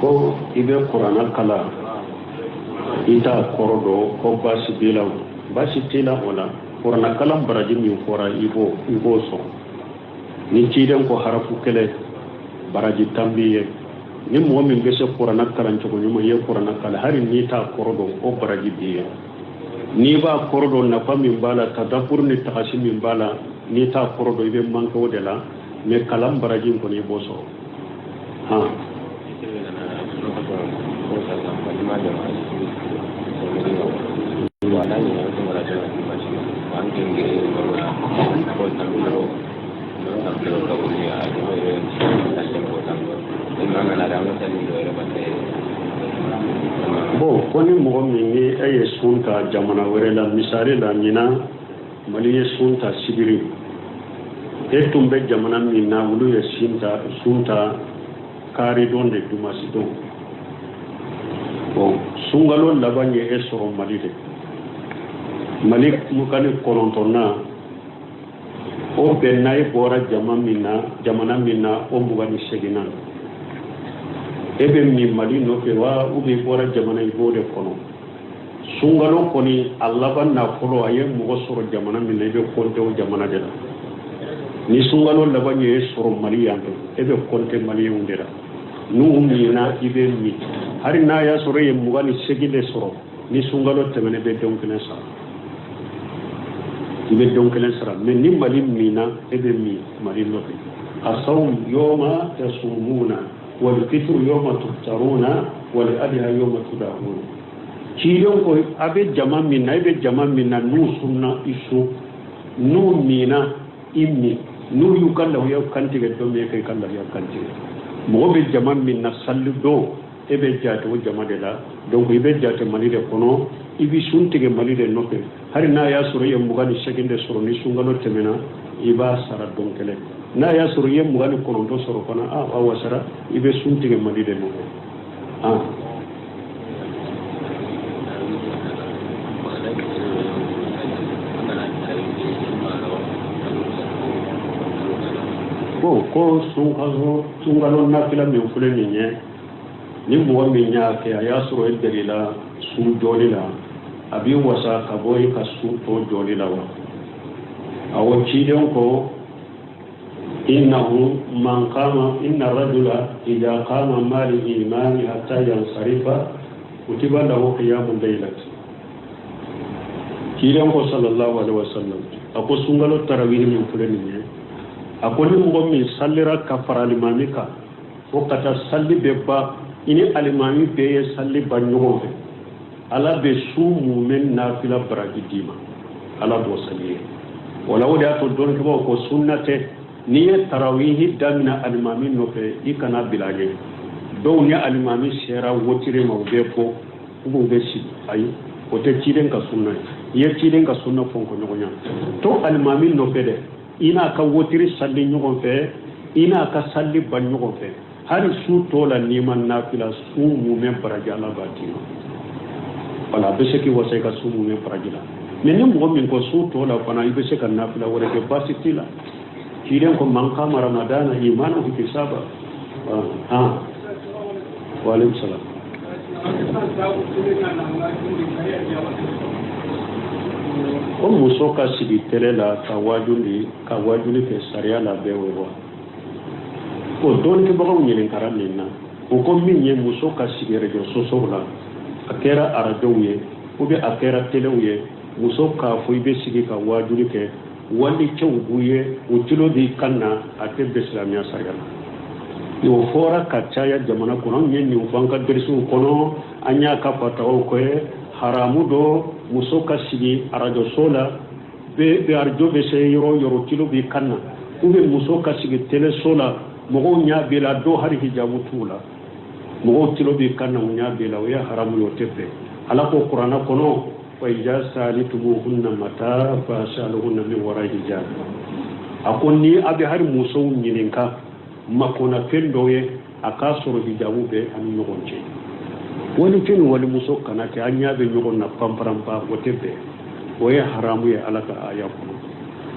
Ko i bɛ kuranna kalan, i t'a kɔrɔ dɔn, ko baasi b'i la? Baasi t'i la o la. Kuranna kalan baraji min fɔra, i b'o sɔrɔ. Ni ciden ko harafu kelen, baraji 10 b'i ye. Ni mɔgɔ min bɛ se kuranna kalan cogo ɲuman, i ye kuranna kalan, hali n'i t'a kɔrɔ dɔn, o baraji b'i ye. N'i b'a kɔrɔ dɔn, nafa min b'a la, tadabbur ni tagasi min b'a la, n'i t'a kɔrɔ dɔn, i bɛ manqué o de la, mais kalan baraji in kɔni, i b'o sɔrɔ han. Bon, ko ni mɔgɔ min ni e ye sun ta jamana wɛrɛ la, misali la, ɲinan Mali ye sun ta sibiri, e tun bɛ jamana min na, olu ye sun ta, sun ta karidon de, dumasi don. Bon, sunkalo laban ye e sɔrɔ Mali de, Mali 29nan, o bɛn n'a e bɔra jama min na, jamana min na, o 28nan, e bɛ min Mali nɔfɛ wa, ou bien i bɔra jamana, i b'o de kɔnɔ? Sunkalo kɔni a laban n'a fɔlɔ, a ye mɔgɔ sɔrɔ jamana min na, i bɛ compter o jamana de la. Ni sunkalo laban ye e sɔrɔ Mali yan fɛ, e bɛ compter Maliyɛnw de la. N'u minna, i bɛ min. Hali n'a y'a sɔrɔ e ye 28 de sɔrɔ, ni sunkalo tɛmɛna, i bɛ don kelen sara, i bɛ don kelen sara. Mais ni Mali minna, e bɛ min Mali nɔfɛ. Asawm yawma tasumuna wal fitru yawma tuftaruna wal adha yawma tudahuna. Ciden ko a bɛ jama min na, e bɛ jama min na, n'u sunna, i sun, n'u minna, i min, n'u y'u ka lahiya kantigɛ don min, e ka i ka lahiya kantigɛ. Mɔgɔ bɛ jama min na sali don, e bɛ jate o jama de la. Donc i bɛ jate Mali de kɔnɔ, i bɛ sun tigɛ Mali de nɔfɛ. Hali n'a y'a sɔrɔ i ye 28 de sɔrɔ, ni sunkalo tɛmɛna, i b'a sara don kelen. N'a y'a sɔrɔ i ye 29 sɔrɔ fana, a wasara, i bɛ sun tigɛ Mali de nɔfɛ. Ah. Bon, ko sunkalo nafila min filɛ nin ye, ni mɔgɔ min y'a kɛ, a y'a sɔrɔ e degela sun jɔli la, a b'i wasa ka bɔ i ka sun tɔ jɔli la wa? Awɔ, ciden ko innahu man qama, inna rajula idha qama ma al-imami hatta yansarifa kutiba lahu qiyamu laylati. Ciden ko sallallahu alaihi wasallam, a ko sunkalo tarawih min filɛ nin ye, a ko ni mɔgɔ min sallira ka fara alimami kan fo ka taa salli bɛ ban, i ni alimami bɛɛ ye salli ban ɲɔgɔn fɛ, Ala bɛ su mumɛ nafila baraji d'i ma, Ala b'o sali ye. Wala o de y'a to dɔnnikɛbaaw ko sunna tɛ, n'i ye tarawihi daminɛ alimami nɔfɛ, i kana bila ɲɛ. Dɔw ni alimami sera wotiri ma, u bɛ bɔ, u bɛ sigi. Ayi, o tɛ ciden ka sunna ye. I ye ciden ka sunna fɔnkɔɲɔgɔnya to alimami nɔfɛ dɛ, i n'a ka wotiri salli ɲɔgɔn fɛ, i n'a ka salli ban ɲɔgɔn fɛ. Hali su tɔ la, n'i ma nafila, su mumɛ baraji, Ala b'a d'i ma. Wala a bɛ se k'i wasa i ka su mumɛ baraji la. Mais ni mɔgɔ min ko su tɔ la fana, i bɛ se ka nafila wɛrɛ kɛ, baasi t'i la. Ciden ko man kama ramadana imana wa ihtisaba. Ah, wa alaikum salam. Ko muso ka sigi télé la ka wajuli kɛ, sariya la bɛɛ o wa? O dɔnnikɛbagaw ɲininkara nin na. O ko min ye muso ka sigi réseaux sociaux la, a kɛra arajow ye ou bien a kɛra téléw ye, muso k'a fɔ i bɛ sigi ka wajuli kɛ, wali cɛw b'u ye, u tulo b'i kan na, a tɛ bɛn silamɛya sariya la. O fɔra ka caya jamana kɔnɔ. Anw ye nin fɔ an ka derisiw kɔnɔ, an y'a ka fatawaw kɛ. Haramu dɔ muso ka sigi arajoso la, bɛ arajo bɛ se yɔrɔ o yɔrɔ, tulo b'i kan na, ou bien muso ka sigi teleso la, mɔgɔw ɲɛ b'i la, dɔw hali hijabu t'u la, mɔgɔw tulo b'i kan na, u ɲɛ b'i la, o ye haramu ye, o tɛ bɛn. Ala ko kuranɛ kɔnɔ fa iza salitumuhunna mata fasaluhunna min wara hijab. A ko ni a bɛ hali musow ɲininka makonnafɛn dɔ ye, a k'a sɔrɔ hijabu bɛ an ni ɲɔgɔn cɛ. Walicɛ ni walimuso kana kɛ an ɲɛ bɛ ɲɔgɔn na panparanpa, o tɛ bɛn, o ye haramu ye Ala ka aya kɔnɔ.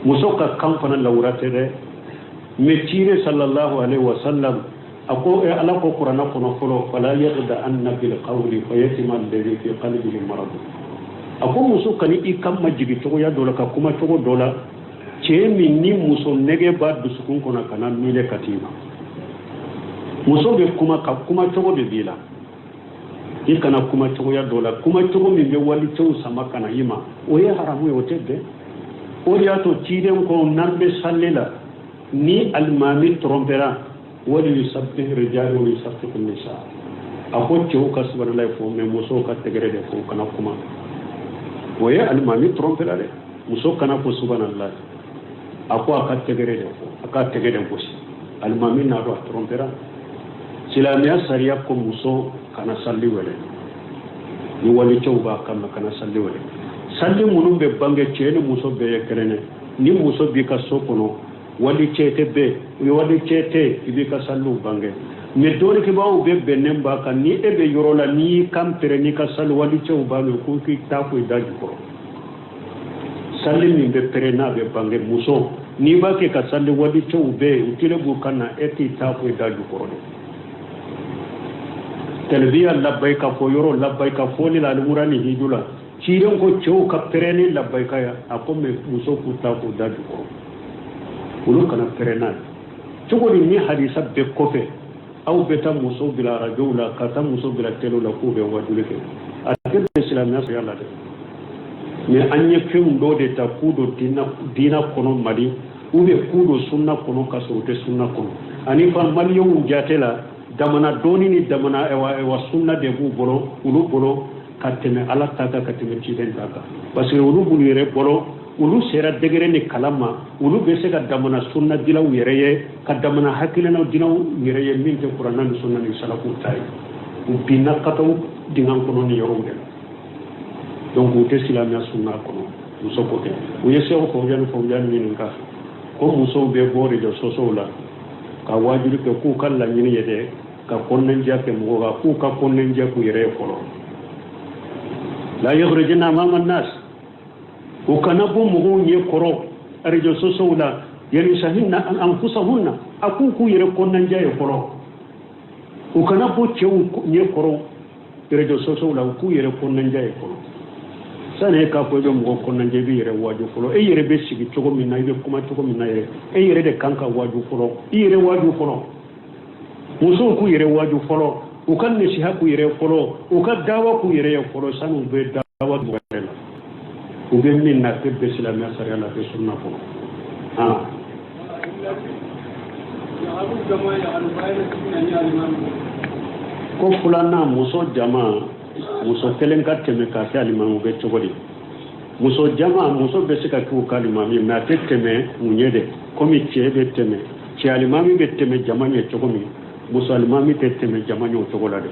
Muso ka kan fana lawura tɛ dɛ. Mais ciden sallallahu alaihi wasallam A ko Ala ko kuranɛ kɔnɔ fɔlɔ, fala yakhda'anna bil qawli fayatma'a alladhi fi qalbihi marad. A ko muso kana i kan majigi cogoya dɔ la, ka kuma cogo dɔ la, cɛ min ni muso nege b'a dusukun kɔnɔ kana miile ka t'i ma. Muso bɛ kuma, ka kuma cogo de b'i la. I kana kuma cogoya dɔ la, kuma cogo min bɛ walicɛw sama ka na i ma, o ye haramu ye, o tɛ bɛn. O de y'a to ciden ko n'an bɛ sali la, ni alimami tɔrɔnpɛra, wali yusabbih rijal wa yusaffiqu nisa. A ko cɛw ka subhanalahi fɔ, mais musow ka tɛgɛrɛ de fɔ, kana kuma. O ye alimami tɔrɔnpɛra dɛ. Muso kana fɔ subhanalahi, a ko a ka tɛgɛrɛ de fɔ, a ka tɛgɛ de gosi. Alimami n'a dɔn a tɔrɔnpɛra. Silamɛya sariya ko muso kana sali wele ni walicɛw b'a kama, kana sali wele. Sali minnu bɛ bange, cɛ ni muso bɛɛ ye kelen ye. Ni muso b'i ka so kɔnɔ, walicɛ tɛ bɛn, walicɛ tɛ, i b'i ka saliw bange. Mais dɔnnikɛbaaw bɛ bɛnnen b'a kan, ni e bɛ yɔrɔ la, n'i y'i kan pɛrɛn n'i ka sali, walicɛw b'a mɛn, k'u k'i ta ko i da jukɔrɔ. Sali min bɛ pɛrɛn n'a bɛ bange, muso n'i b'a kɛ ka sali, walicɛw bɛ yen, u tile b'u kan na, e t'i ta ko i da jukɔrɔ dɛ. Tɛlibiya labayika fɔ yɔrɔ, labayika fɔli la, alimura ni hiju la, ciden ko cɛw ka pɛrɛn ni labayika ya. A ko mais muso k'u ta k'u da jukɔrɔ, olu kana pɛrɛn n'a ye. Cogo di ni hadisa bɛɛ kɔfɛ, aw bɛ taa muso bila arajow la, ka taa muso bila telew la k'u bɛ wajuli kɛ? A tɛ bɛn silamɛya sariya la dɛ. Mais an ye fɛnw dɔ de ta k'u don diina kɔnɔ Mali, ou bien k'u don sunna kɔnɔ ka sɔrɔ u tɛ sunna kɔnɔ. Ani fa maliyɛnw jate la, damana dɔɔni ni damana ɛwa sunna de b'u bolo, olu bolo ka tɛmɛ Ala ta kan, ka tɛmɛ ciden ta kan, parce que olu b'u yɛrɛ bolo, olu sera degré ni kalan ma, olu bɛ se ka damana sunna dilaw yɛrɛ ye, ka damana hakilinaw dilaw yɛrɛ ye min tɛ kuranna ni sunna ni salafu ta ye. U binna kataw dingan kɔnɔ ni yɔrɔw de la. Donc u tɛ silamɛya sunna kɔnɔ. Muso ko kɛ, u ye Sɛku Fawuzani ɲininka ko musow bɛ bɔ réseaux sociaux la ka wajuli kɛ, k'u ka laɲini ye dɛ ka kɔnɔnajɛ kɛ mɔgɔw kan, k'u ka kɔnɔnajɛ k'u yɛrɛ ye fɔlɔ. La yakhrujanna amama nas, u kana bɔ mɔgɔw ɲɛ kɔrɔ réseaux sociaux la. Yalisahinna anfusahunna, a k'u k'u yɛrɛ kɔnɔnajɛ ye fɔlɔ. U kana bɔ cɛw ɲɛ kɔrɔ réseaux sociaux la, u k'u yɛrɛ kɔnɔnajɛ ye fɔlɔ. Sani e k'a fɔ i bɛ mɔgɔ kɔnɔnajɛ, i b'i yɛrɛ waaju fɔlɔ. E yɛrɛ bɛ sigi cogo min na, i bɛ kuma cogo min na yɛrɛ, e yɛrɛ de kan ka waaju fɔlɔ. I yɛrɛ waaju fɔlɔ. Musow k'u yɛrɛ waaju fɔlɔ, u ka nasiha k'u yɛrɛ fɔlɔ, u ka dawa k'u yɛrɛ ye fɔlɔ, sani u bɛ dawa mɔgɔ wɛrɛ la. U bɛ min na, a tɛ bɛn silamɛya sariya la, a tɛ sunna kɔnɔ. Ko filanan, muso jama, muso kelen ka tɛmɛ k'a kɛ alimami, bɛ cogo di? Muso jama, muso bɛ se ka k'u ka alimami, mais a tɛ tɛmɛ u ɲɛ dɛ. Komi cɛ bɛ tɛmɛ, cɛ alimami bɛ tɛmɛ jama ɲɛ cogo min, muso alimami tɛ tɛmɛ jama ɲɛ o cogo la dɛ.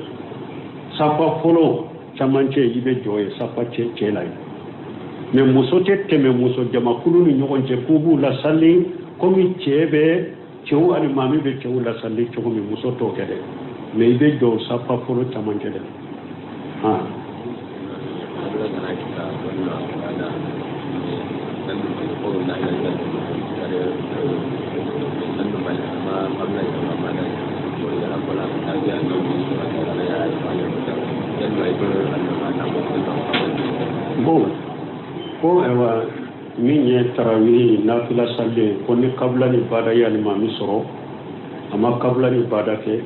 Safa fɔlɔ camancɛ, i bɛ jɔ ye safa cɛ cɛ la ye, mais muso tɛ tɛmɛ muso jamakulu ni ɲɔgɔn cɛ k'u b'u lasali komi cɛ bɛ cɛw alimami bɛ cɛw lasali cogo min, muso t'o kɛ dɛ. Mais i bɛ jɔ safa fɔlɔ camancɛ dɛ. Bon, ko ayiwa, min ye tarawih nafila sali, ko ni kabila ni bada ye alimami sɔrɔ, a ma kabila ni bada kɛ.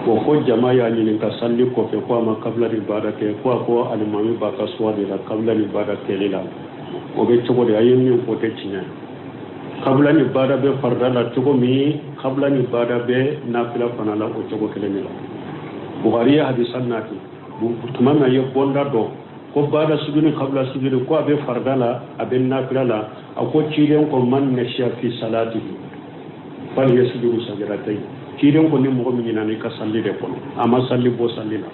Bon, ko jama y'a ɲininka sali kɔfɛ ko a ma kabila ni bada kɛ, ko a ko alimami b'a ka suwa de la kabila ni bada kɛli la, o bɛ cogo di? A ye min fɔ tɛ tiɲɛ. Kabila ni bada bɛ farida la cogo min, kabila ni bada bɛ nafila fana la o cogo kelen de la. Buhari ye hadisa nati tuma min, a ye bɔnda dɔn ko bada sujudi, kabila sujudi, ko a bɛ farida la, a bɛ nafila la. A ko ciden ko man nasiya fi salatihi fal yasjudu sajadatayn. Ciden ko ni mɔgɔ min ɲinana i ka sali de kɔnɔ, a ma sali bɔ sali la.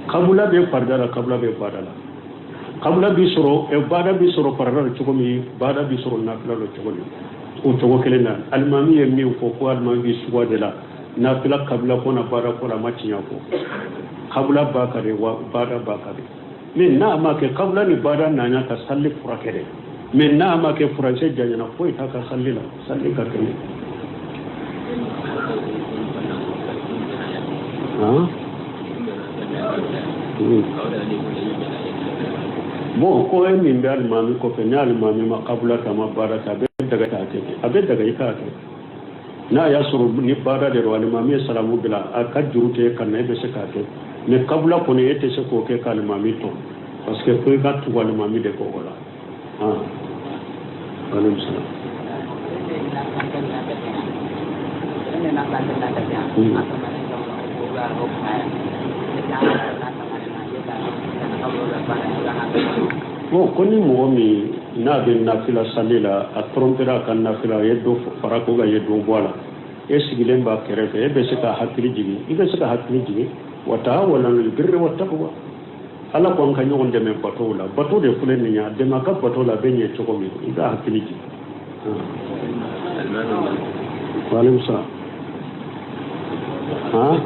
Kabila bɛ farida la, kabila bɛ bada la. Kabila bi sɔrɔ, bada bi sɔrɔ farida la cogo min, bada bi sɔrɔ nafila la cogo min, o cogo kelen na. Alimami ye min fɔ ko alimami bi suwa de la nafila kabila ko na bada ko la, a ma tiɲɛ fɔ. Kabila b'a kan de wa bada b'a kan de. Mais n'a ma kɛ, kabila ni bada nana ka sali furakɛ dɛ. Mais n'a ma kɛ, furancɛ janyana, foyi t'a ka sali la, sali ka kɛnɛ. Han? Bon, ko e min bɛ alimami kɔfɛ, ni alimami ma kabula kɛ, a ma baada kɛ, a bɛ daga k'a kɛ, a bɛ daga i k'a kɛ. N'a y'a sɔrɔ ni baada de don, alimami ye salamu bila, a ka juru tɛ ka na, e bɛ se k'a kɛ. Mais kabula kɔni, e tɛ se k'o kɛ ka alimami to, parce que fo i ka tugu alimami de kɔ o la. Aleykum salaam. Bon, ko ni mɔgɔ min n'a bɛ nafila sali la, a tɔrɔmpera a ka nafila, a ye dɔ fara ko kan, ye dɔ bɔ a la, e sigilen b'a kɛrɛfɛ, e bɛ se ka hakili jigin, i bɛ se ka hakili jigin. Wa taawanu alal birri wa taqwa, Ala ko an ka ɲɔgɔn dɛmɛ bato la. Bato de filɛ nin ye, a dɛmɛ a ka bato la, a bɛ ɲɛ cogo min, i ka hakili jigin. Waaleykum salaam. Han.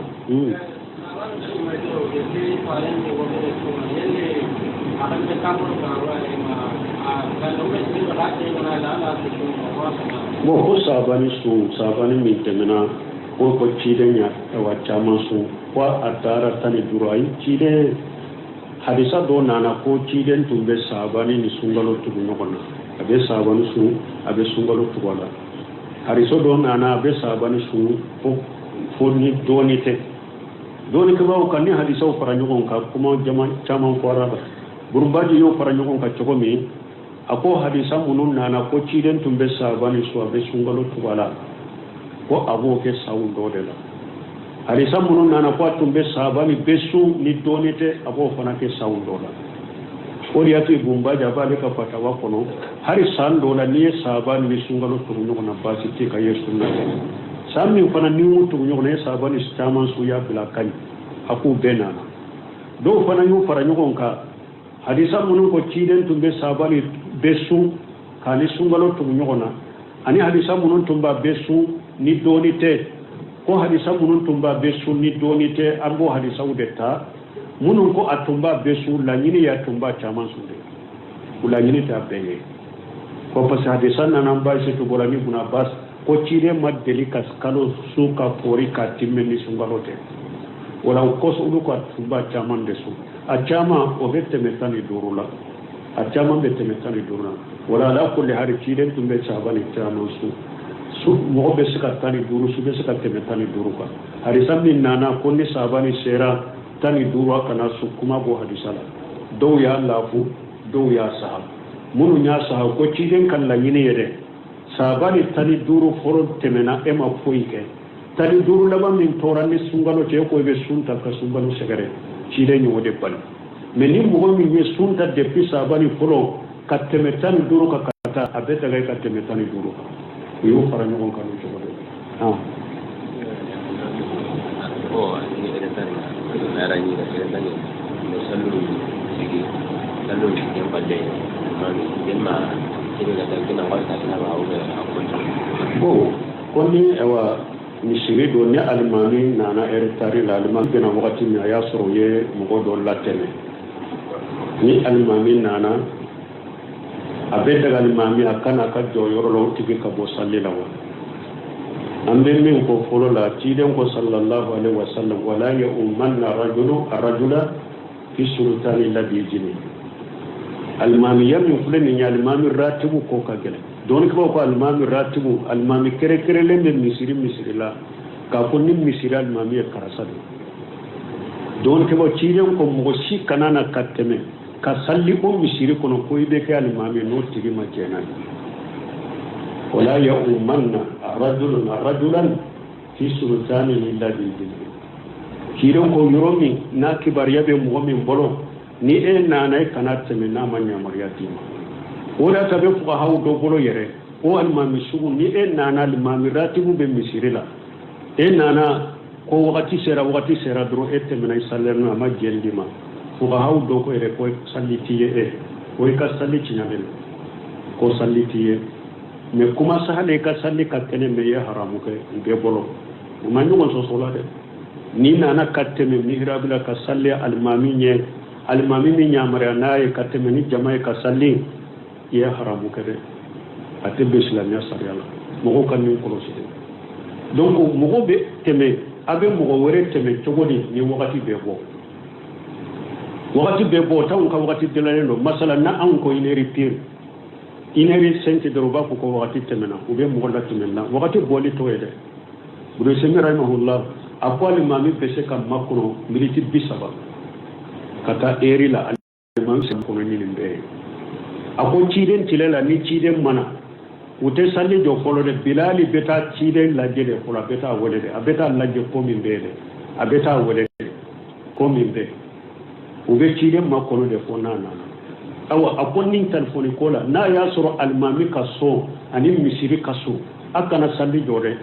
Bon, ko saabani sun, saabani min tɛmɛna, ko ciden ya wa caman sun, ko a taara 15. Ayi, ciden hadisa dɔ nana ko ciden tun bɛ saabani ni sunkalo tugu ɲɔgɔn na, a bɛ saabani sun, a bɛ sunkalo tugu a la. Hadisa dɔ nana, a bɛ saabani sun fo ni dɔɔni tɛ. Dɔnnikɛbaaw ka ni hadisaw fara ɲɔgɔn kan, kuma caman fɔra la. Burunbaji y'o fara ɲɔgɔn kan cogo min, a ko hadisa minnu nana ko ciden tun bɛ saabani sun, a bɛ sunkalo tugu a la, ko a b'o kɛ sanw dɔ de la. Hadisa minnu nana ko a tun bɛ saabani bɛɛ sun ni dɔɔni tɛ, a b'o fana kɛ sanw dɔ la. O de y'a to Ibun Baji a b'ale ka fatawa kɔnɔ, hali san dɔ la, n'i ye saabani ni sunkalo tugu ɲɔgɔn na, baasi tɛ ka ye sunna kɛ. San min fana n'i y'u tugu ɲɔgɔn na, i ye saabani caman sun, y'a bila ka ɲi. A k'u bɛɛ nana. Dɔw fana y'u fara ɲɔgɔn kan, hadisa minnu ko ciden tun bɛ saabani bɛɛ sun k'a ni sunkalo tugu ɲɔgɔn na, ani hadisa minnu tun b'a bɛɛ sun ni dɔɔni tɛ, ko hadisa minnu tun b'a bɛɛ sun ni dɔɔni tɛ, an b'o hadisaw de ta. Minnu ko a tun b'a bɛɛ sun, laɲini y'a tun b'a caman sun de, o laɲini t'a bɛɛ ye ko, parce que hadisa nana an ba Aisatu bɔra ni Ibn Abbas ko ciden ma deli ka kalo sun ka fori k'a timmɛ ni sunkalo tɛ. O la, o kosɔn olu ka tun b'a caman de sun. A caman, o bɛ tɛmɛ 15 la, a caman bɛ tɛmɛ 15 la. Wala ala kulli hali, ciden tun bɛ saabani caman sun. Mɔgɔ bɛ se ka 15 sun, bɛ se ka tɛmɛ 15 kan. Hadisa min nana ko ni saabani sera 15, a kana sun, kuma b'o hadisa la. Dɔw y'a lafu, dɔw y'a saha. Minnu y'a saha ko ciden ka laɲini ye dɛ, saabani 15 fɔlɔ tɛmɛna, e ma foyi kɛ, 15 laban min tora ni sunkalo cɛ, e ko i bɛ sun ta ka sunkalo sɛgɛrɛ, ciden y'o de bali. Mais ni mɔgɔ min ye sun ta depuis saabani fɔlɔ ka tɛmɛ 15 kan ka taa, a bɛ daga ka tɛmɛ 15 kan. U y'o fara ɲɔgɔn kan n'o cogo de ye. Bon, ko ni awa misiri don, ni alimami nana retard la, alimami bɛna wagati min, a y'a sɔrɔ u ye mɔgɔ dɔ latɛmɛ, ni alimami nana, a bɛ daga alimami a kana ka jɔ yɔrɔ la, o tigi ka bɔ sali la wa? An bɛ min fɔ fɔlɔ la, ciden ko sallallahu alaihi wa sallam, wala ya ummanna rajulu rajula fi sultani illa bi izni. Alimamiya min filɛ nin ye, alimami ratibu ko ka gɛlɛn. Dɔnnikɛbaaw ko alimami ratibu, alimami kɛrɛnkɛrɛnlen bɛ misiri la, k'a fɔ ni misiri alimami ye karisa de. Dɔnnikɛbaaw, ciden ko mɔgɔ si kana na ka tɛmɛ ka sali o misiri kɔnɔ ko i bɛ kɛ alimami, n'o tigi ma jɛn n'a ye. Wala ya ummanna rajulun rajulan fi sultani illa bi izni. Ciden ko yɔrɔ min n'a kibaruya bɛ mɔgɔ min bolo, ni e nana, e kana tɛmɛ n'a ma yamaruya d'i ma. O de ta bɛ fuqahaw dɔ bolo yɛrɛ, o alimami sugu, ni e nana, alimami ratibu bɛ misiri la, e nana ko wagati sera, wagati sera dɔrɔn, e tɛmɛna i salila, a ma jɛn d'i ma, fuqahaw dɔ ko yɛrɛ ko sali t'i ye, e ko i ka sali tiɲɛlen don, ko sali t'i ye. Mais kuma sahale, i ka sali ka kɛnɛ, mais i ye haramu kɛ u bɛɛ bolo. U ma ɲɔgɔn sɔsɔ la dɛ. N'i nana ka tɛmɛ mihirabi la ka sali alimami ɲɛ, alimami min yamaruya n'a ye ka tɛmɛ ni jama ye ka sali, i ye haramu kɛ dɛ, a tɛ bɛn silamɛya sariya la. Mɔgɔw ka nin kɔlɔsi dɛ. Donc mɔgɔ bɛ tɛmɛ, a bɛ mɔgɔ wɛrɛ tɛmɛ cogo di ni wagati bɛ bɔ? Wagati bɛ bɔ, t'anw ka wagati dilannen don. Masala na anw ko une heure pile, une heure cinq dɔrɔn, u b'a fɔ ko wagati tɛmɛna, u bɛ mɔgɔ latɛmɛ na. Wagati bɔli t'o ye dɛ. Ibn Usaymin rahimahullah a ko alimami bɛ se ka makɔnɔ miniti 30 ka taa heure la, alimami se kɔnɔ ni nin bɛɛ ye. A ko ciden tile la, ni ciden ma na, u tɛ sali jɔ fɔlɔ dɛ. Bilali bɛ taa ciden lajɛ de fɔlɔ, a bɛ taa wele dɛ, a bɛ taa lajɛ ko min bɛ yen dɛ, a bɛ taa wele dɛ ko min bɛ yen. U bɛ ciden makɔnɔ de fo n'a nana. Awa, a ko ni telefɔni ko la, n'a y'a sɔrɔ alimami ka so ani misiri ka so, a kana sali jɔ dɛ.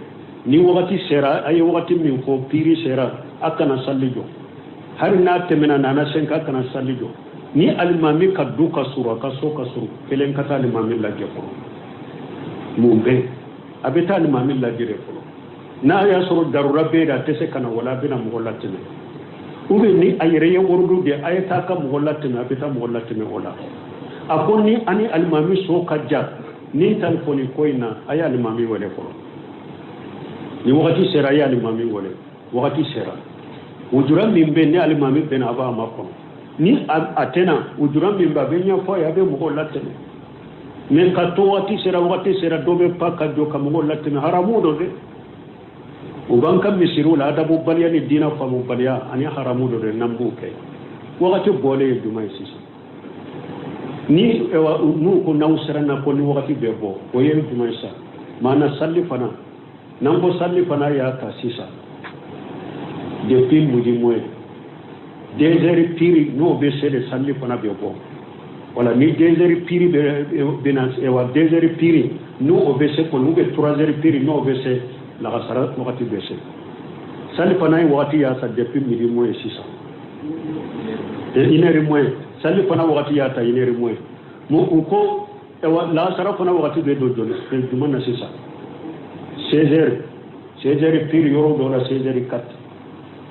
Ni wagati sera, a ye wagati min fɔ, piri sera, a kana sali jɔ. Hali n'a tɛmɛna, nana sen, a kana sali jɔ. Ni alimami ka du ka surun, a ka so ka surun, kelen ka taa alimami lajɛ fɔlɔ. Mun bɛ a bɛ taa alimami lajɛ de fɔlɔ. N'a y'a sɔrɔ darura bɛ yen, a tɛ se ka na, wala a bɛna mɔgɔ latɛmɛ, ou bien ni a yɛrɛ ye ordre di, a ye taa ka mɔgɔ latɛmɛ, a bɛ taa mɔgɔ latɛmɛ o la. A ko ni ani alimami so ka jan, ni telefɔni ko in na, a ye alimami wele fɔlɔ. Ni wagati sera, a ye alimami wele. Wagati sera, ujura min bɛ ni alimami bɛna, a b'a makɔnɔ. Ni a tɛna, ujura min bɛ, a bɛ ɲɛfɔ a ye, a bɛ mɔgɔw latɛmɛ. Mais ka to wagati sera, wagati sera, dɔ bɛ pa ka jɔ ka mɔgɔw latɛmɛ, haramu don dɛ. U b'an ka misiriw la, adabubaliya ni diinɛ faamubaliya ani haramu don dɛ. N'an b'o kɛ, wagati bɔlen ye jumɛn ye sisan? Ni n'u ko n'aw siranna ko ni wagati bɛ bɔ, o ye jumɛn ye sisan? Maana sali fana, n'an ko sali fana y'a ta sisan depuis midi moins 2 heures pile, n'o bɛ se de, sali fana bɛ bɔ. Wala ni 2 heures pile bɛ na, wa 2 heures pile n'o bɛ se kɔni, ou bien 3 heures pile n'o bɛ se, lagasara wagati bɛ se. Sali fana ye wagati y'a ta depuis midi moins sisan, une heure moins. Sali fana wagati y'a ta une heure moins. Mu u ko lagasara fana wagati bɛ don joli jumɛn na sisan? 16 heures, 16 heures pile, yɔrɔ dɔw la 16 heures 4.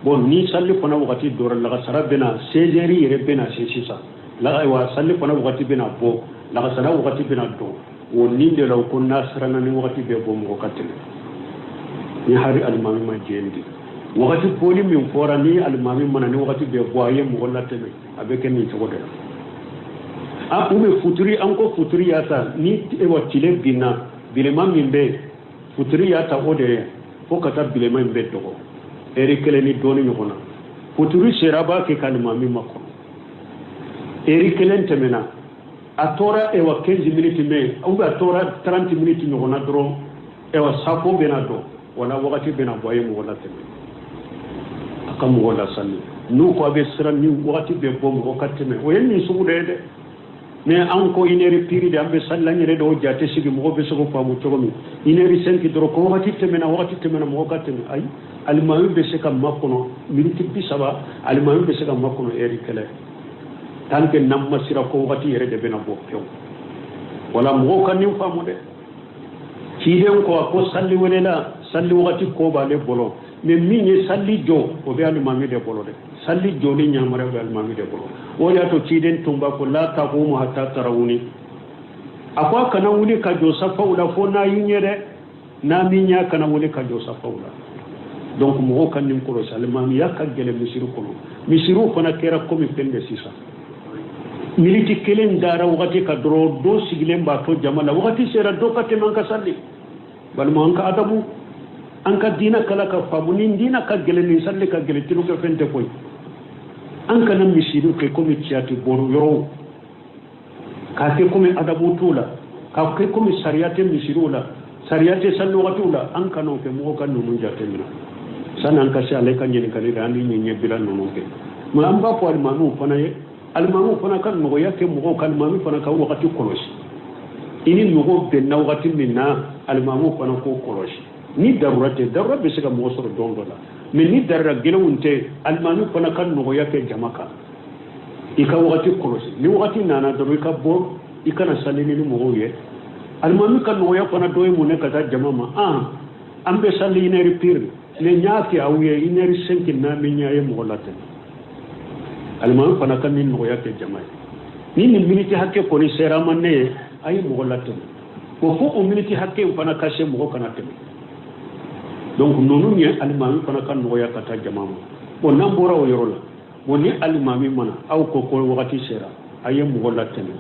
Bon, ni sali fana wagati dɔra, lagasara bɛna 16 heures yɛrɛ bɛna se sisan. Wa sali fana wagati bɛna bɔ, lagasara wagati bɛna don. O nin de la, u ko n'a siranna ni wagati bɛ bɔ, mɔgɔ ka tɛmɛ. Ni hari alimami ma jɛn di wagati bɔli min fɔra, ni alimami mana ni wagati bɛ bɔ, a ye mɔgɔ latɛmɛ, a bɛ kɛ nin cogo de la. A u bɛ futuri, an ko futuri y'a ta ni wa tile binna, bilenman min bɛ yen, futuri y'a ta o de ye fo ka taa bilenman in bɛ dɔgɔ heure kelen ni dɔɔni ɲɔgɔn na. Futuri sera, a b'a kɛ ka alimami makɔnɔ. Heure kelen tɛmɛna, a tora ewa 15 minutes mais ou bien a tora 30 minutes ɲɔgɔn na dɔrɔn, ewa safo bɛna dɔn, wala wagati bɛna bɔ, a ye mɔgɔ latɛmɛ, a ka mɔgɔ lasali. N'u ko a bɛ siran ni wagati bɛ bɔ, mɔgɔ ka tɛmɛ, o ye nin sugu de ye dɛ. Mais an ko une heure pile de, an bɛ sali an yɛrɛ dɔw jate sigi, mɔgɔ bɛ se k'o faamu cogo min. Une heure cinq dɔrɔn, ko wagati tɛmɛna, wagati tɛmɛna, mɔgɔ ka tɛmɛ. Ayi, alimami bɛ se ka makɔnɔ miniti 30, alimami bɛ se ka makɔnɔ heure kelen, tant que n'an ma siran ko wagati yɛrɛ de bɛna bɔ pewu. Wala mɔgɔw ka nin faamu dɛ. Ciden ko a ko sali welela, sali wagati ko b'ale bolo, mais min ye sali jɔ, o bɛ alimami de bolo dɛ. Sali jɔli yamaruya bɛ alimami de bolo. O de y'a to ciden tun b'a fɔ la taqumu hatta tarawuni. A ko a kana wuli ka jɔ safaw la fo n'a y'i ɲɛ dɛ. N'a min ɲɛ, kana wuli ka jɔ safaw la. Donc mɔgɔw ka nin kɔlɔsi, alimamiya ka gɛlɛn misiri kɔnɔ. Misiriw fana kɛra komi fɛn de sisan. Miniti kelen dara wagati ka dɔrɔn, dɔ sigilen b'a to jama la, wagati sera, dɔ ka tɛmɛ, an ka sali. Balima, an ka adabu, an ka diina kala ka faamu. Ni diina ka gɛlɛn, nin sali ka gɛlɛn, tulokɛ fɛn tɛ koyi. An kana misiriw kɛ komi tiyati bɔrɔ yɔrɔw, k'a kɛ komi adabu t'u la, k'a kɛ komi sariya tɛ misiriw la, sariya tɛ sali wagatiw la. An kan'o kɛ. Mɔgɔw ka ninnu jate minɛ sani an ka se ale ka ɲininkali la, an ni ɲɛbila ninnu kɛ. Mais an b'a fɔ alimamiw fana ye, alimamiw fana ka nɔgɔya kɛ mɔgɔw ka, alimami fana ka wagati kɔlɔsi. I ni mɔgɔw bɛnna wagati min na, alimamiw fana k'o kɔlɔsi. Ni darura tɛ, darura bɛ se ka mɔgɔ sɔrɔ don dɔ la, mais ni darura gɛlɛnw tɛ, alimami fana ka nɔgɔya kɛ jama kan. I ka wagati kɔlɔsi, ni wagati nana dɔrɔn, i ka bɔ, i kana sali ni mɔgɔw ye. Alimami ka nɔgɔya fana dɔ ye mun ye? Ka taa jama ma, an bɛ sali une heure pile, mais n y'a kɛ aw ye une heure cinq, n'a min ɲɛ, ye mɔgɔ latɛmɛ. Alimami fana ka nin nɔgɔya kɛ jama ye. Ni nin miniti hakɛ kɔni sera a ma, ne ye, a ye mɔgɔ latɛmɛ. O fo o miniti hakɛ in fana ka se, mɔgɔ kana tɛmɛ. Donc ninnu ye alimami fana ka nɔgɔya ka taa jama ma. Bon, n'an bɔra o yɔrɔ la, bon, ni alimami ma na, aw ko ko wagati sera, a ye mɔgɔ latɛmɛ.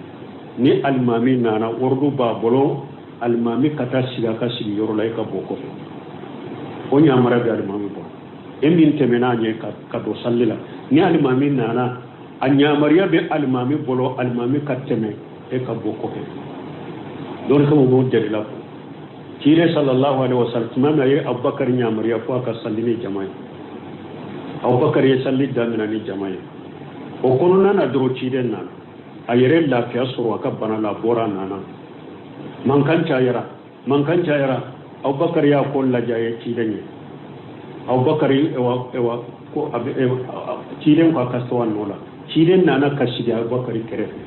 Ni alimami nana, ordre b'a bolo, alimami ka taa sigi a ka sigi yɔrɔ la, e ka bɔ kɔfɛ. O yamaruya bɛ alimami bolo. E min tɛmɛna a ɲɛ ka don sali la, ni alimami nana, a yamaruya bɛ alimami bolo, alimami ka tɛmɛ, e ka bɔ kɔfɛ. Dɔnnikɛlaw b'o dalila fɔ. Ciden sallallahu alaihi wasallam, tuma min a ye Abubakar yamaruya fo a ka sali ni jama ye, Abubakar ye sali damina ni jama ye. O kɔnɔna na dɔrɔn, ciden nana, a yɛrɛ lafiya sɔrɔ a ka bana la, a bɔra, a nana, mankan cayara, mankan cayara. Abubakar y'a ko lajɛ, a ye ciden ye. Abubakar, ewa ewa, ko a bɛ ciden ko a ka to a nɔ la. Ciden nana ka sigi Abubakar kɛrɛfɛ.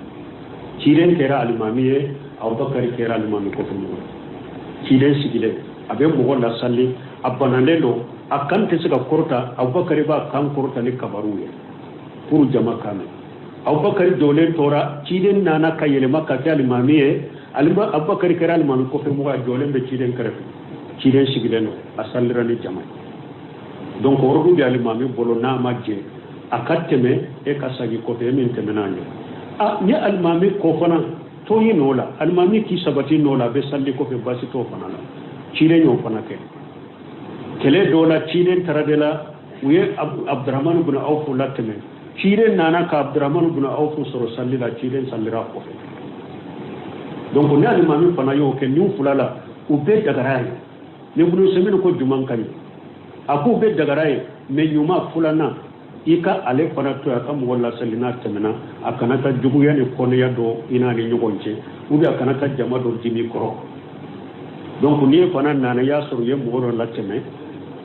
Ciden kɛra alimami ye, Abubakar kɛra alimami kɔfɛ mɔgɔ ye. Ciden sigilen, a bɛ mɔgɔ lasali, a banalen don, a kan tɛ se ka kɔrɔta. Abubakar b'a kan kɔrɔta ni kabaruw ye pour jama kan mɛn. Abubakar jɔlen tora, ciden nana ka yɛlɛma ka kɛ alimami ye. Abubakar kɛra alimami kɔfɛ mɔgɔ, a jɔlen bɛ ciden kɛrɛfɛ. Ciden sigilen don, a salira ni jama ye. Donc ordre bɛ alimami bolo, n'a ma jɛ, a ka tɛmɛ, e ka sagi kɔfɛ, e min tɛmɛna a ɲɛ. A ni alimami kɔ fana to yen nɔ la, alimami k'i sabati nɔ la, a bɛ sali kɔfɛ, baasi t'o fana la. Ciden y'o fana kɛ. Kɛlɛ dɔ la, ciden taara de la, u ye Abdurahmani bin Awfu latɛmɛ. Ciden nana ka Abdurahmani bin Awfu sɔrɔ sali la, ciden salira a kɔfɛ. Donc ni alimami fana y'o kɛ, nin fila la, u bɛɛ dagara ye. Ni Ibunu Usaymin ko juman ka ɲi, a k'u bɛɛ dagara ye, mais ɲuman filanan, i ka ale fana to a ka mɔgɔ lasali, n'a tɛmɛna, a kana taa juguya ni kɔnɔya dɔ i n'a ni ɲɔgɔn cɛ, ou bien a kana taa jama dɔ dimi kɔrɔ. Donc n'i fana nana, i y'a sɔrɔ u ye mɔgɔ dɔ latɛmɛ,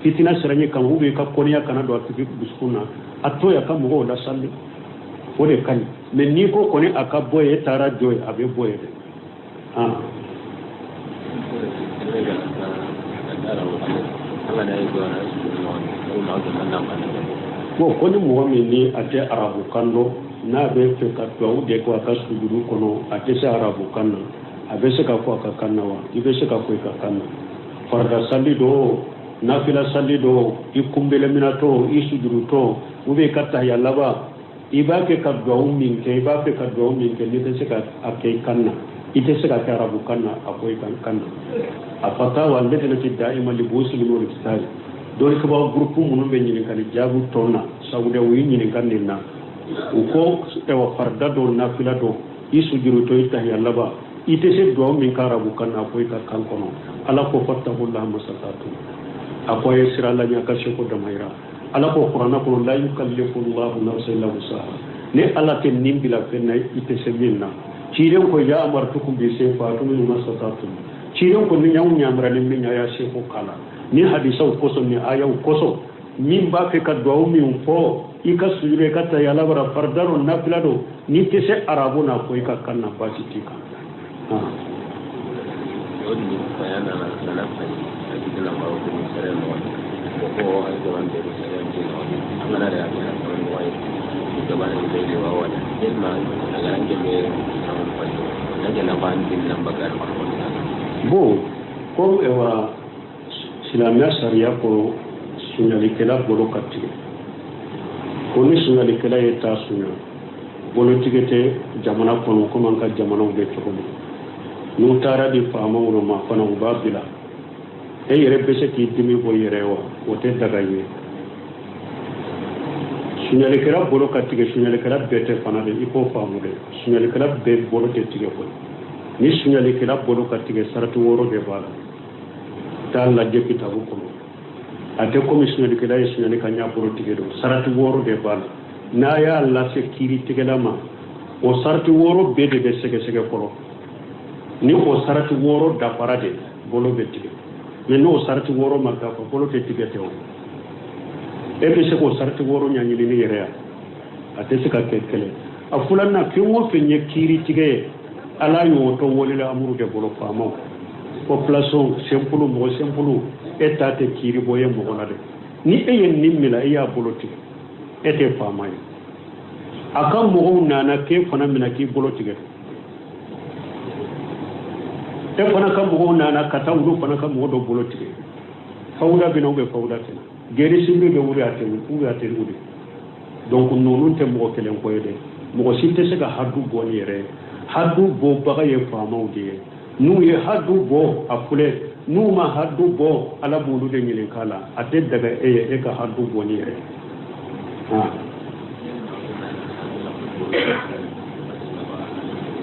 fitina siranɲɛ kama, ou bien i ka kɔnɔya kana don a tigi dusukun na, a to yen a ka mɔgɔw lasali, o de ka ɲi. Mais n'i ko kɔni a ka bɔ yen, e taara jɔ yen, a bɛ bɔ yen dɛ. Ah. Bon, ko ni mɔgɔ min ni a tɛ arabukan dɔn, n'a bɛ fɛ ka duwawu de kɛ a ka sujudu kɔnɔ, a tɛ se arabukan na, a bɛ se ka fɔ a ka kan na wa? I bɛ se ka fɔ i ka kan na. Farida sali don, nafila sali don, i kunbeleminatɔ, i sujudutɔ, ou bien i ka tahiya laban, i b'a kɛ ka duwawu min kɛ, i b'a fɛ ka duwawu min kɛ, n'i tɛ se ka a kɛ i kan na, i tɛ se ka kɛ arabu kan na, a fɔ i kan na. A fatawa lajnati da'ima li buhusil ilmi wal ifta'i, dɔnnikɛbaga gurupu minnu bɛ ɲininkali jaabi tɔn na Saudiya, u y'i ɲininka nin na. U ko ɛwa, farida don, nafila don, i sujudutɔ, i tahiya laban, i tɛ se duwawu min kɛ arabu kan na, a fɔ i ka kan kɔnɔ. Ala ko fattakullaha mastata'tum, a ko a ye siran Ala ɲɛ a ka seko damayira. Ala ko kuranna kɔnɔ la yukallifu llahu nafsan illa wusaha, ni Ala tɛ nin bila fɛn na i tɛ se min na. Ciden ko iza amartukum bi shay'in fa'tu minhu mastata'tum, ciden ko ni y'aw yamara ni min ye, a y'a seko k'a la. Ni hadisaw kosɔn, ni ayaw kosɔn, min b'a fɛ ka duwawu min fɔ i ka sujudu, i ka tahiya laban, farida don, nafila don, n'i tɛ se arabu na, fɔ i ka kan na, baasi t'i kan. O ni faya nana nana fayi a jigi na maro ko sɛrɛ mɔgɔ ko ko a jaman bɛɛ ko sɛrɛ ji mɔgɔ an kana de a kɛra sɛrɛ mɔgɔ ye jaman ni bɛɛ wa wala yalima a kana jɛmɛ sɛrɛ mɔgɔ ye na jɛna ban den na bakari bon, comme ewa silamɛya sariya ko sunyalikɛla bolo ka tigɛ, ko ni sunyalikɛla ye taa sunya, bolotigɛ tɛ jamana kɔnɔ komi an ka jamanaw bɛ cogo min. N'u taara di faamaw ma fana, u b'a bila. E yɛrɛ bɛ se k'i dimi bɔ i yɛrɛ wa? O tɛ daga ye. Sunyalikɛla bolo ka tigɛ, sunyalikɛla bɛɛ tɛ fana dɛ, i k'o faamu dɛ. Sunyalikɛla bɛɛ bolo tɛ tigɛ koyi. Ni sunyalikɛla bolo ka tigɛ, sarati 6 de b'a la. Taa lajɛ kitabu kɔnɔ. A tɛ komi sunyalikɛla ye sunyali kɛ n y'a bolo tigɛ don. Sarati 6 de b'a la. N'a y'a lase kiiritigɛla ma, o sarati 6 bɛɛ de bɛ sɛgɛsɛgɛ fɔlɔ. Ni o sarati 6 dafara de, bolo bɛ tigɛ. Mais n'o sarati 6 ma dafa, bolo tɛ tigɛ tɛ. O e bɛ se k'o sarati 6 ɲɛɲini ni yɛrɛ ya, a tɛ se ka kɛ kɛlɛ. A filanan, fɛn o fɛn ye kiiritigɛ ye, Ala y'o to walil amuru de bolo, faamaw, population simple, mɔgɔ simple, e ta tɛ kiiri bɔ ye mɔgɔ la dɛ. Ni e ye nin minɛ, e y'a bolo tigɛ, e tɛ faama ye. A ka mɔgɔw nana k'e fana minɛ k'i bolo tigɛ, e fana ka mɔgɔw nana ka taa olu fana ka mɔgɔ dɔ bolo tigɛ. Fawuda bɛ na ou bien fawuda tɛ na, guerre civile bɛ wuli, a tɛ wuli ou bien a tɛ wuli. Donc ninnu tɛ mɔgɔ kelen ko ye dɛ, mɔgɔ si tɛ se ka hadu bɔ ni yɛrɛ ye. Hadu bɔbaga ye faamaw de ye. N'u ye hadu bɔ, a filɛ, n'u ma hadu bɔ, Ala b'olu de ɲininka la. A tɛ daga e ye e ka hadu bɔ ni yɛrɛ ye. Han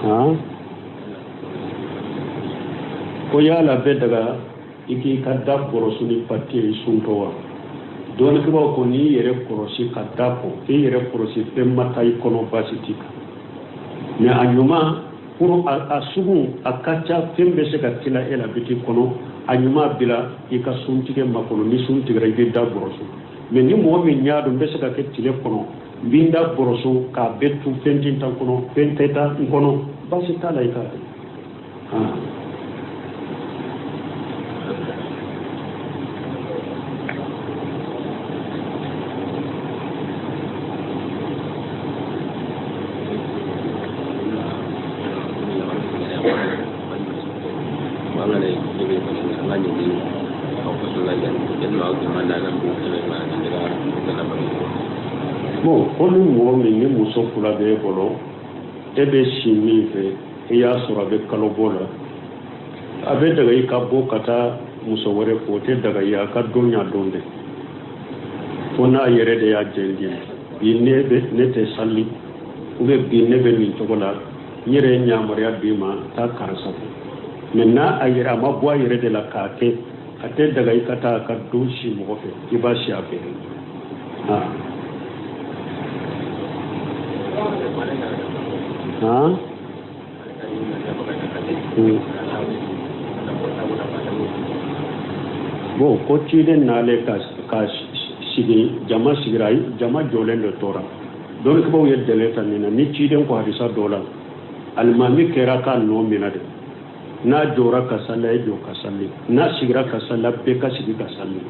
han, ko yala bɛ daga i k'i ka da bɔrɔsu ni papiye ye suntɔ wa? Dɔnnikɛbaaw ko n'i yɛrɛ kɔlɔsi ka da kɔ, k'i yɛrɛ kɔlɔsi fɛn ma taa i kɔnɔ, baasi t'i kan. Mais a ɲuman pour a sugu a ka ca, fɛn bɛ se ka tila e la bi t'i kɔnɔ, a ɲuman bila i ka suntigɛ makɔnɔ. Ni sun tigɛra, i bɛ da bɔrɔsu. Mais ni mɔgɔ min y'a dɔn n bɛ se ka kɛ tile kɔnɔ, n bɛ n da bɔrɔsu k'a bɛɛ tu, fɛn tɛ taa n kɔnɔ, fɛn tɛ taa n kɔnɔ, baasi t'a la i k'a kɛ. Bon, ko ni mɔgɔ min ni muso fila bɛ e bolo, e bɛ si min fɛ, i y'a sɔrɔ a bɛ kalo bɔ la, a bɛ daga i ka bɔ ka taa muso wɛrɛ fɛ? O tɛ daga i ye. A ka don y'a don de, fo n'a yɛrɛ de y'a jɛn di. Bi ne bɛ, ne tɛ sali, ou bien bi ne bɛ nin cogo la, n yɛrɛ ye yamaruya d'i ma, taa karisa fɛ. Mais n'a a yɛrɛ a ma bɔ a yɛrɛ de la k'a kɛ, a tɛ daga i ka taa a ka don si mɔgɔ fɛ, i b'a si a fɛ. Han han. Bon, ko ciden nalen ka sigi, jama sigira, jama jɔlen de tora. Dɔnnikɛbaaw ye dɛlɛ ta nin na. Ni ciden ko hadisa dɔ la, alimami kɛra k'a nɔ minɛ de. N'a jɔra ka sali, a ye jɔ ka sali. N'a sigira ka sali, bɛɛ ka sigi ka sali.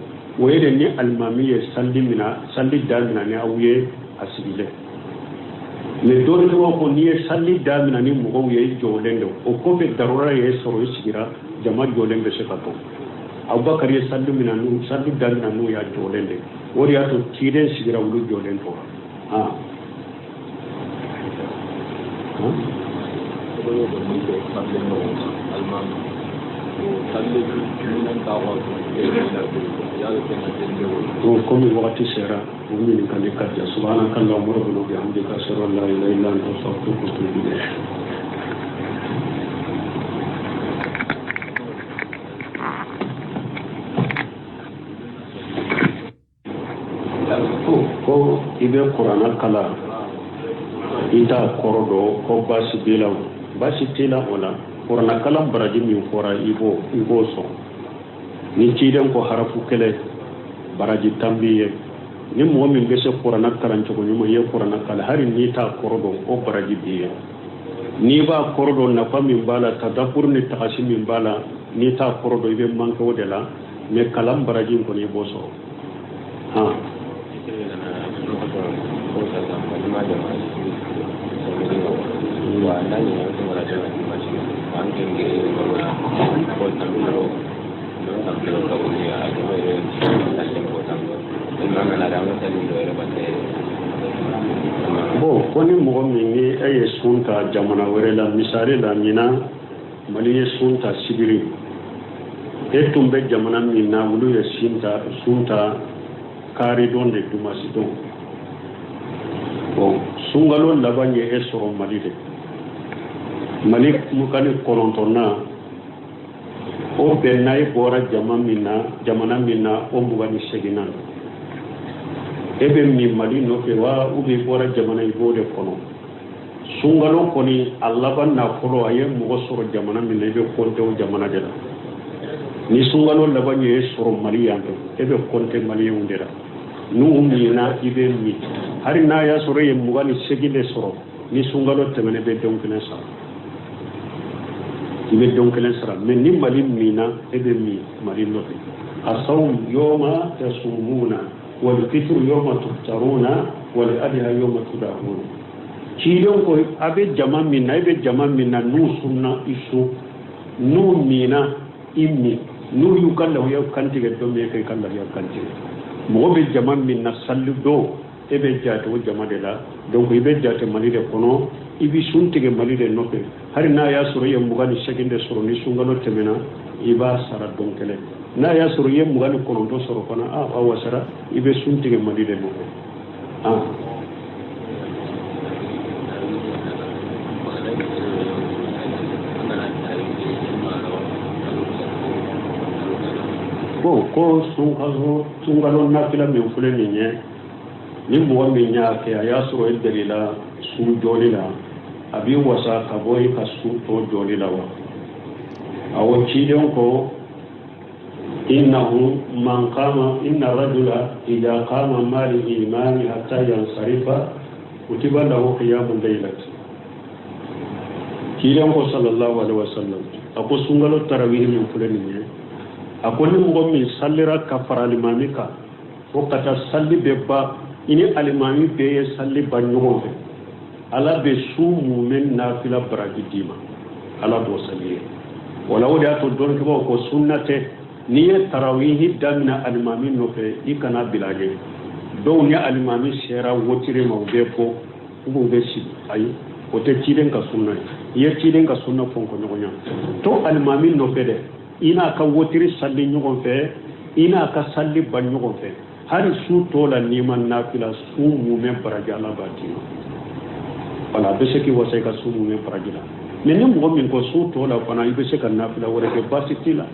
O ye de ni alimami ye sali mina, sali damina ni aw ye a sigilen. Mais dɔnnikɛbaaw ko n'i ye sali damina ni mɔgɔw ye i jɔlen don, o kɔfɛ darura ye sɔrɔ i sigira, jama jɔlen bɛ se ka to. Abubakar ye sali mina n'u, sali damina n'u y'a jɔlen de, o de y'a to ciden sigira, olu jɔlen tora. Han han. Komi wagati sera, o ɲininkali ka jan. Subhanaka allahumma rabbana wa bihamdika, ashhadu an la ilaha illa anta, astaghfiruka wa atubu ilayk. Ko i bɛ kuranna kalan, i t'a kɔrɔ dɔn, ko baasi b'i la? Baasi t'i la o la. Kuranna kalan baraji min fɔra, i b'o sɔrɔ. Ni ciden ko harafu kelen, baraji 10 b'i ye. Ni mɔgɔ min bɛ se kuranna kalan cogo ɲuman, i ye kuranna kalan, hali n'i t'a kɔrɔ dɔn, o baraji b'i ye. N'i b'a kɔrɔ dɔn, nafa min b'a la, tadabbur ni tagasi min b'a la, n'i t'a kɔrɔ dɔn, i bɛ manqué o de la. Mais kalan baraji in kɔni, i b'o sɔrɔ. Han. Bon, ko ni mɔgɔ min ni e ye sun ta jamana wɛrɛ la, misali la, ɲinan Mali ye sun ta sibiri, e tun bɛ jamana min na, olu ye sun ta, sun ta karidon de, dumasi don. Bon, sunkalo laban ye e sɔrɔ Mali de, Mali 29nan, o bɛn n'a e bɔra jama min na, jamana min na, o 28nan, e bɛ min Mali nɔfɛ wa, ou bien i bɔra jamana, i b'o de kɔnɔ? Sunkalo kɔni a laban n'a fɔlɔ, a ye mɔgɔ sɔrɔ jamana min na, i bɛ kɔnte o jamana de la. Ni sunkalo laban ye e sɔrɔ Mali yan fɛ, e bɛ kɔnte maliyɛnw de la. N'u minna, i bɛ min. Hali n'a y'a sɔrɔ e ye 28 de sɔrɔ, ni sunkalo tɛmɛna, i bɛ don kelen sara, i bɛ don kelen sara. Mais ni Mali minna, e bɛ min Mali nɔfɛ. Asawm yawma tasumuna wal fitru yawma tuftaruna wal adha yawma tudahuna. Cidenw ko a bɛ jama min na, e bɛ jama min na, n'u sunna, i sun, n'u minna, i min. N'u y'u ka lahiya kantigɛ don min, e k'i ka lahiya kantigɛ. Mɔgɔ bɛ jama min na sali don, e bɛ jate o jama de la. Donc i bɛ jate Mali de kɔnɔ, i bɛ sun tigɛ Mali de nɔfɛ. Hali n'a y'a sɔrɔ i ye 28 de sɔrɔ, ni sunkalo tɛmɛna, i b'a sara don kelen. N'a y'a sɔrɔ i ye 29 sɔrɔ fana, a wasara, i bɛ sun tigɛ Mali de nɔfɛ. Bon, ko sunkalo nafila min filɛ nin ye, ni mɔgɔ min y'a kɛ, a y'a sɔrɔ e delila sun jɔli la, a b'i wasa ka bɔ i ka sun tɔ jɔli la wa? Awɔ, ciden ko innahu man qama, inna rajula idha qama ma'al imami hatta yansarifa kutiba lahu qiyamu laylati. Ciden ko sallallahu alaihi wasallam, a ko sunkalo tarawihi min filɛ nin ye, a ko ni mɔgɔ min sallira ka fara alimami kan fo ka taa salli bɛ ban, i ni alimami bɛɛ ye salli ban ɲɔgɔn fɛ, Ala bɛ su mumɛ nafila baraji d'i ma. Ala b'o sali ye. Wala o de y'a to dɔnnikɛbaaw ko sunna tɛ, n'i ye tarawihi daminɛ alimami nɔfɛ, i kana bila ɲɛ. Dɔw ni alimami sera wotiri ma, u bɛ bɔ, u bɛ sigi. Ayi, o tɛ ciden ka sunna ye. I ye ciden ka sunna fɔnkɔɲɔgɔnya. To alimami nɔfɛ dɛ, i n'a ka wotiri salli ɲɔgɔn fɛ, i n'a ka salli ban ɲɔgɔn fɛ. Hali su tɔ la, n'i ma nafila, su mumɛ baraji Ala b'a d'i ma. Wala a bɛ se k'i wasa i ka su mumɛ baraji la. Mais ni mɔgɔ min ko su tɔ la fana i bɛ se ka nafila wɛrɛ kɛ, baasi t'i la.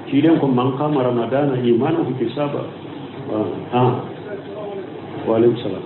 Ciden ko man kama ramadana imana ihtisaba. Wa aleykum salam.